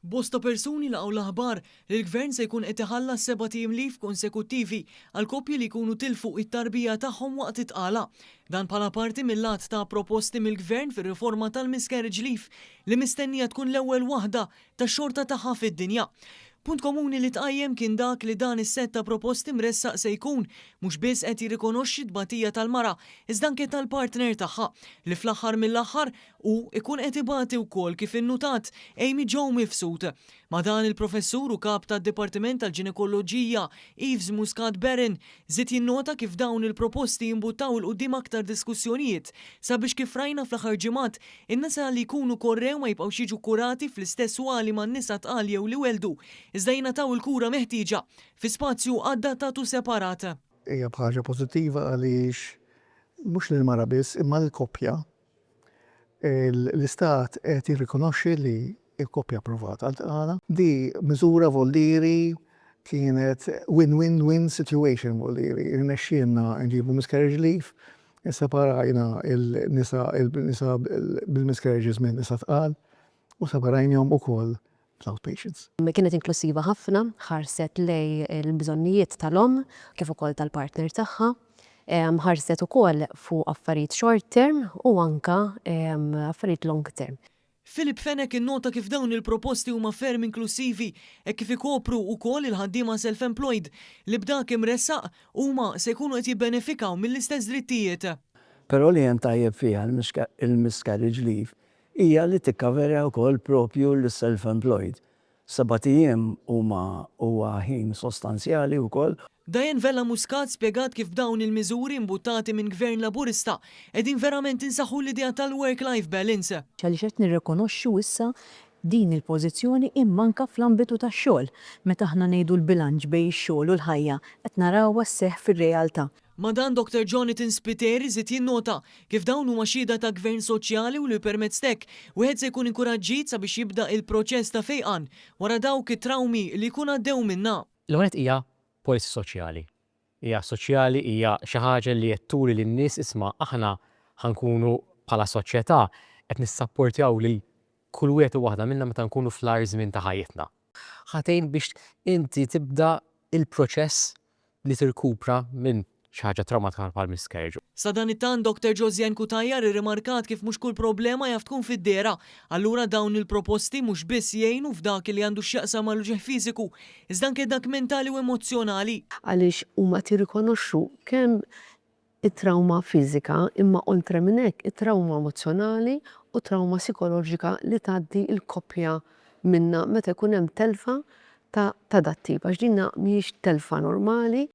Bosta persuni laqgħu l-aħbar li l-Gvern se jkun qed iħallas sebat ijiem leave konsekuttivi għal koppji li jkunu tilfu it-tarbija tagħhom waqt it-tqala. Dan bħala parti mill-għadd ta' proposti mill-Gvern fir-riforma tal-miscarriage leave li mistennija tkun l-ewwel waħda tax-xorta tagħha fid-dinja. Punt komuni li tqajjem kien dak li dan is-sett ta' proposti mressaq se jkun mhux biss qed jirrikonoxxi t-tbatija tal-mara iżda anke tal-partner tagħha li fl-aħħar mill-aħħar hu jkun qed ibati wkoll kif innutat Amy Jo Mifsud. Ma' dan il-Professur u Kap tad-Dipartiment tal-Ġinekoloġija Yves Muscat Baron żied jinnota kif dawn il-proposti jimbuttaw 'il quddiem aktar diskussjonijiet sabiex kif rajna fl-aħħar ġimgħat in-nisa li jkunu korrew ma jibqgħux jiġu kkurati fl-istess swali man-nisa tqal jew li welldu iżda jingħataw il-kura meħtieġa fi spazju adattat u separat. Hija ħaġa pożittiva għaliex mhux lill-mara biss imma lill-koppja l-istat qed jirrikonoxxi li l-koppja approvat għal tqala. Di miżura voldieri kienet win-win-win situation voldieri. Irnexxielna nġibu miscarriage leave, separajna il-nisa il-nisa bil-miscarriages minn nisa tqal u separajnihom ukoll fl-outpatients. Kienet inklusiva ħafna, ħarset lejn il-bżonnijiet tal-omm kif ukoll tal-partner tagħha. Ħarset ukoll fuq affarijiet short term u anka affarijiet long term. Philip Fenech innota kif dawn il-proposti huma ferm inklusivi hekk kif ikopru wkoll il-ħaddiema self-employed li b'dak imressaq huma se jkunu qed jibbenefikaw mill-istess drittijiet. Però li hemm tajjeb fiha il-miscarriage leave hija li tikkaverja wkoll propju lis-self-employed. 7 ijiem huma huwa ħin sostanzjali wkoll. Diane Vella Muscat spjegat kif b'dawn il-miżuri imbuttati minn Gvern Laburista qegħdin verament insaħħu l-idea tal-work-life balance. Għaliex qed nirrikonoxxu issa din il-pożizzjoni imma anka fl-ambitu tax-xogħol. Meta aħna ngħidu l-bilanċ bejn ix-xogħol u l-ħajja qed narawha sseħħ fir-realtà. Ma' dan Dr. Jonathan Spiteri żied jinnota kif dawn huma xhieda ta' gvern soċjali u li permezz t'hekk wieħed se jkun inkoraġġit sabiex jibda il-proċess ta' fejqan wara dawk it-trawmi li jkun għaddew minnha. L-ewwel hija policy soċjali. Hija soċjali, hija xi ħaġa li qed turi lin-nies isma' aħna ħa nkunu bħala soċjetà qed nissapportjaw lil kull wieħed u waħda minna meta nkunu fl-agħar żmien ta' ħajjitna. Ħa tgħin biex inti tibda il-proċess li tirkupra minn xi ħaġa traumatika bħal miscarriage. Sadanittant Dr. Josianne Cutajar irrimarkat kif mhux kull problema jaf tkun fid-dehra. Allura dawn il-proposti mhux biss jgħinu f'dak li għandu x'jaqsam mal-uġigħ fiżiku, iżda anke dak mentali u emozzjonali. Għaliex huma tirrikonoxxu kemm it-trauma fiżika imma oltre minn hekk it-trauma emozzjonali u trauma psikoloġika li tgħaddi l-koppja minnha meta jkun hemm telfa ta' dat-tip għax dinna mhijiex telfa normali.